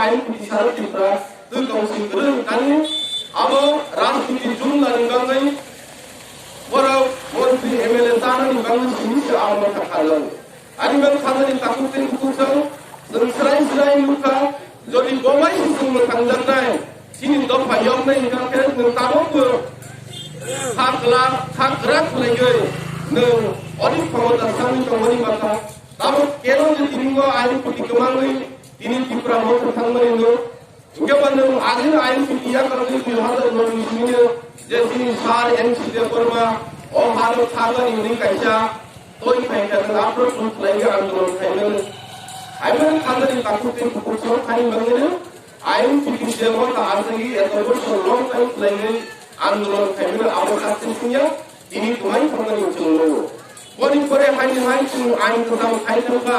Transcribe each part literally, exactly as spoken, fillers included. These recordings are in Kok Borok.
Ain kuti sara Tripura twi tong sing kwrwi kani abo rajniti jumlani bagwi borok montri M L A chanani bagwi simi se abo thangkha. Ani bang khanani takhuk tei bukhuk chwng, chwng srai srai nukha, jodi bo bai se chwng mwthangjaknai, chini dopha yoknai hwnkha khe nwng tabukbo kha kwla, kha kwrak khlaiwi nwng odik khomota sangwi tongmani bakha. Tabuk keno je tini bo ain kuti kwmangwi tini Tipra motha thangmani nuk. Hingke ba nwng agini ain kuti yakarwi dui hazar noi ni simi je chini sir M C Debbarma o hano thangani hwnwi kaisa toi phaikha nwng aphuru chwng khlaiwi andolon khaimani. Haimani khandani takhuk tei bukhuk chwng khaimani bagwino ain kuti jebo ta aswkwi eto bosor long time khlaiwi andolon khaimani abo kaisa singya tini kwmai thangmani chwng nukgo. Boni pore haini hai chwng ain kwcham khai thangkha.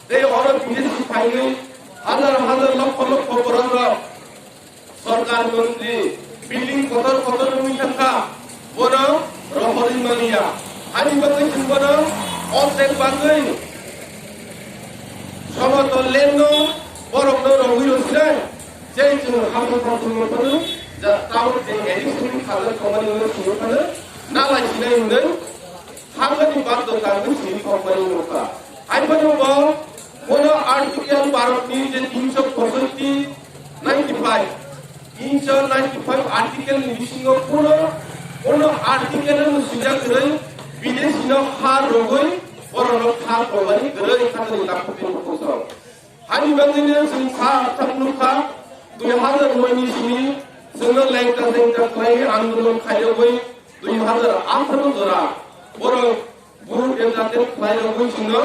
Tei oro bidesi phaigwi hazar hazar lokho lokho borok rok sorkar montri building kotor kotor wngwi thangkha, bono rohorwi manya. Ani bagwi chwng bono ordek bagwi somoto land no borok no rohwi rwsinai. Tei chwng hamung hamung phano ja tabuk je additional khajak tongmani wngwi simi phano nalai sinai hwnwi Hangani bagdo tangwi sini kokmani nukha. Hai phano bo bono article Bharatni je tinsho posotti ninety five, tinsho ninety five article ni bisingo kuno, kuno article no swijak kwrwi bidesi no ha rogwi borok no kha tongmani kwrwi khatani takhuk tini bukhuk song. Hani bagwino chwng kha thang nukha, dui hazar noi ni simi chwngno lengta jengta khlaiwi andolon khairogwi dui hazar atharo jora borok vote entertain khlairogwi chwngno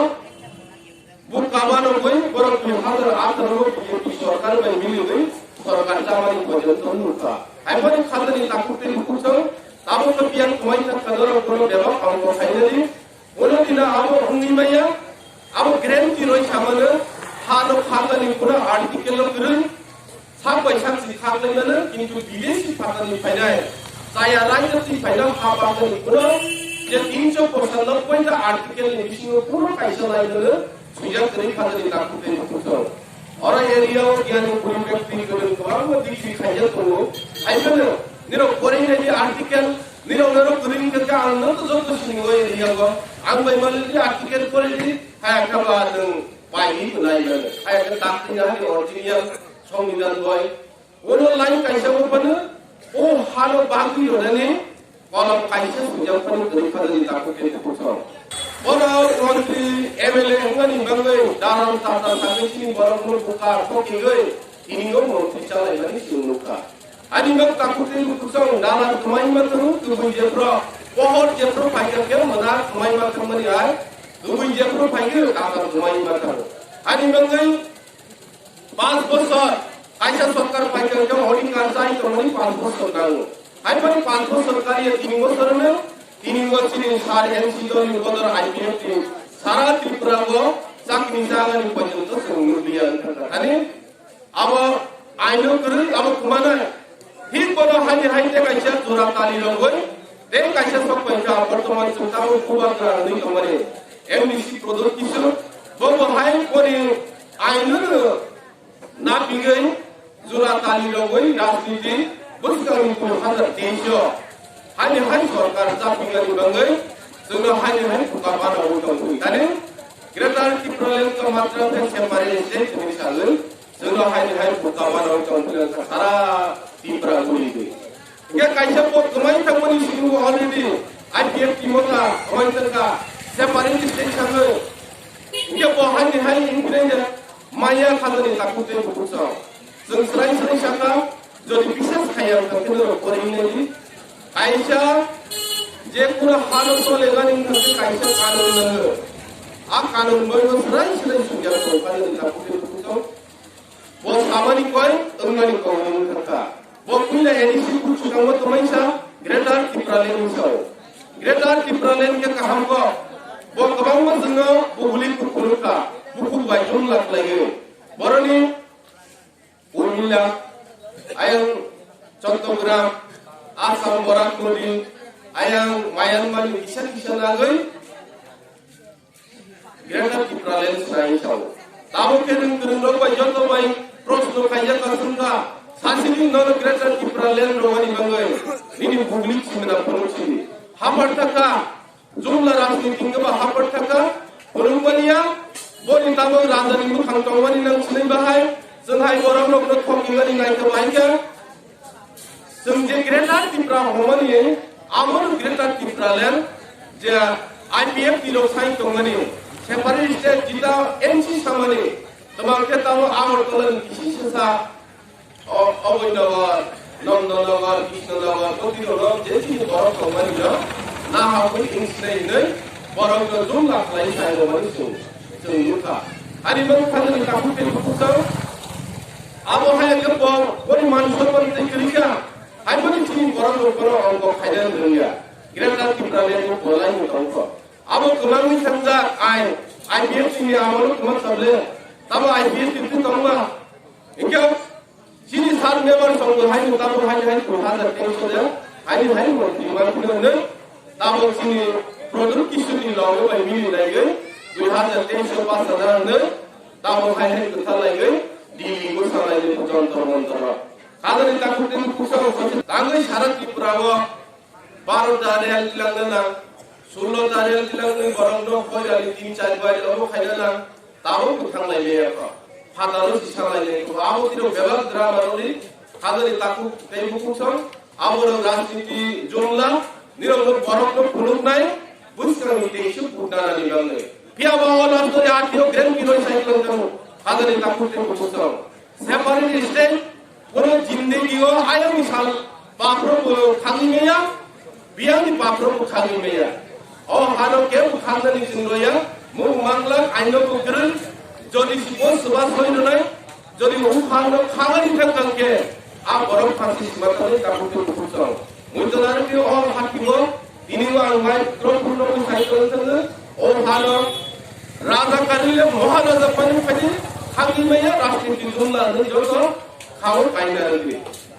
vote kabanogwi borok dui hazar atharo B J P sorkar bai miliwi sorkar chamani poito nukha. Haibani khatani takhuk tei bukhuk chwng tabukno biyang kwmai thangkha norok bono bebak hamkuk khainani. Ulo dina abo wngwi maya, abo guarantee roi samano, ha no khaklani kuna article no kwrwi, sak bai sak si khaklai mano, kintu bidesi phatani phainai, chaya raijak si phainai ha phatani kuna, je tinsho pochanobboi ta article ni bisingo kuno kaisa lai mano, swijak kwrwi phatani takhuk tei bukhuk chwng. Oro area o giyani poribesh twi kwrwng kwbangma dikti khaijak tongo. Hai phano nirok porinai di article, nirok norok kwrwng wngkha khe ang no to joto sini o area o. Ang bai mali di article pore di, hai kha ba nwng pai ni nai mano. Hai kha tak tini hai original songbidan boi. Ulo line kaisa bo phano o hano bagwi rwnani kolom kaisa swijak phano kwrwi phalani takhuk tei bukhuk chwng. Bono montri M L A wngmani bagwi daram tata sagwi chini borokno buka thokigwi tini o montri chalaimani chwng nukha. Ani nok takhuk tei bukhuk chwng dalam kwmai ma thangwi kwbwi jephru pohor jephru phaikha khe mwnang kwmai ma thangmani hai kwbwi jephru phaikhe dalam kwmai ma thango. Ani bagwi Panch bosor, kaisa sorkar phaikha hwnkhe odhikar chai tongmani panch bosor nango. Hai phano panch bosor kariya tini bosor hwno, tini bo chini sir M C dolni bodol I P F T sara Tripura o chakni jagani porjonto chwng nukliya wngkha. Ani abo aino kwrwi, abo kwmanai. Thik bono haini hai tei kaisa jora tali rogwi, tei kaisa sok pai kha, bortoman chwng tabuk bubagra wngwi tongmani M D C Pradyot Kishore, bo bo hai boni aino napigwi jora tali rogwi rajniti bwskangni dui hazar teis o haini hai sorkar chapinani bagwi chwngno haini hai buka mano wngwi tongwi thani Greater Tipraland khe matra khe separate state hinwi sagwi Chwngno haini hai buka mano wngkha sara Tipra guri guri. Hingke kaisa bo kwmai thangmani simi bo already I P F T mota kwmai thangkha separate state thangwi. Hingke bo haini hai independent maya khatani takhuk tei bukhuk chwng. Chwng srai srai sakha jodi bisas khaiya wngkha khe norok poringnai di. Kaisa je kunu hano solegani wngkha khe kaisa kanun nango. A kanun boino srai srai sujak tongkha nini takhuk tei bukhuk chwng. Bo samani koi, wngnani koi wng thangkha. Bo puila A D C buchukangma tongmani sa Greater Tipraland ni sao. Greater Tipraland khe kaham kok. Bo kwbangma chwngno bubuli kuphuru kha, bukhuk bai jumla khlaiwi. Boroni Urmila, ayang Chottogram, Assam Barak Nodi, ayang Myanmar ni kisa kisa nagwi Greater Tipraland swnai sao. Tabuk khe nwng kwrwngrok bai joto bai proshno khai Yaka sungka, sasini nono Greater Tipraland rwani bangwi, nini bugli chimna phunuk sini. Hapar thaka, jumla rajniti hingke ba hapar thaka, phunuk mania, boni tabok rajani mukhang tongmani nang sinai bahai, chwng hai borok rokno thok hingmani naikha bahai kha. Chwng je Greater Tipra hwnmani, amo Greater Tipraland, je I P F T rok sai tongmani, separate state jita M C samani, twmang khe tamo Agartala ni kisi sasa, o-, Abhaynagar, Nandanagar, Krishnanagar, Kotirolo, je chini borok tongmani no, na ha hwnwi wngsinai hwnwi, borok no jumla khlai sai rwmani chwng, chwng nukha. Ani bwkhani takhuk tei bukhuk tong, abo hai khe bo, boni man somman tei kwrwi kha. Hai boni chini borok rok bono ongkok khaina rwngya. Greater Tipraland ni bolai ni tongkho. Abo kwmangni sangjak ai, I P F T ni amolo kwmang sable. Tamo I P F T ni tongma. Hingke chini sar member tongo hai ni tamo hai hai dui hajar teis de. Hai ni hai ni mantri mantri ne. Tamo chini Pradhyut Kishore ni logo bai mili laigai. Dui hajar teis o pass hajar ne. Tamo hai hai kwtha laigai. Delhi go salai ni jontor montor. Kadani takhuk tini pusa o tangwi sara Tripura o baro ta rel tilangna nang, sullo ta rel tilangna borok no hoi rani tin char bai obo khaina nang, tamo bwthang lai le ko. Phataro si sa lai le ko. Abo tiro bebak drama roni, kadani takhuk tei bukhuk song, abo rok rajniti jumla, nirok no borok no phunuk nai, bwskang ni tei su putna nani bang nai. Pia ba o last ya tiro grand hero sai ko, kadani takhuk tei bukhuk song. Separate state, kono jindegi o ayang ni sal, bapro bo thangwi maya, biyang ni bapro bo thangwi maya. O hano ke bo thangna ni sing roya, mo mangla aino bo greng, jodi si bo suba soi no nai, jodi mo hano khangani thang thang ke, a borok thang si sima thang ni kapu tu kutu song. Muitonarokni o hakimo, tini o ang mai Tripura no sai tong thangno, o hano Raja Karile Maharaja pani phadi, khangwi maya rajniti jumla hwnwi joto khao kaina rwdi.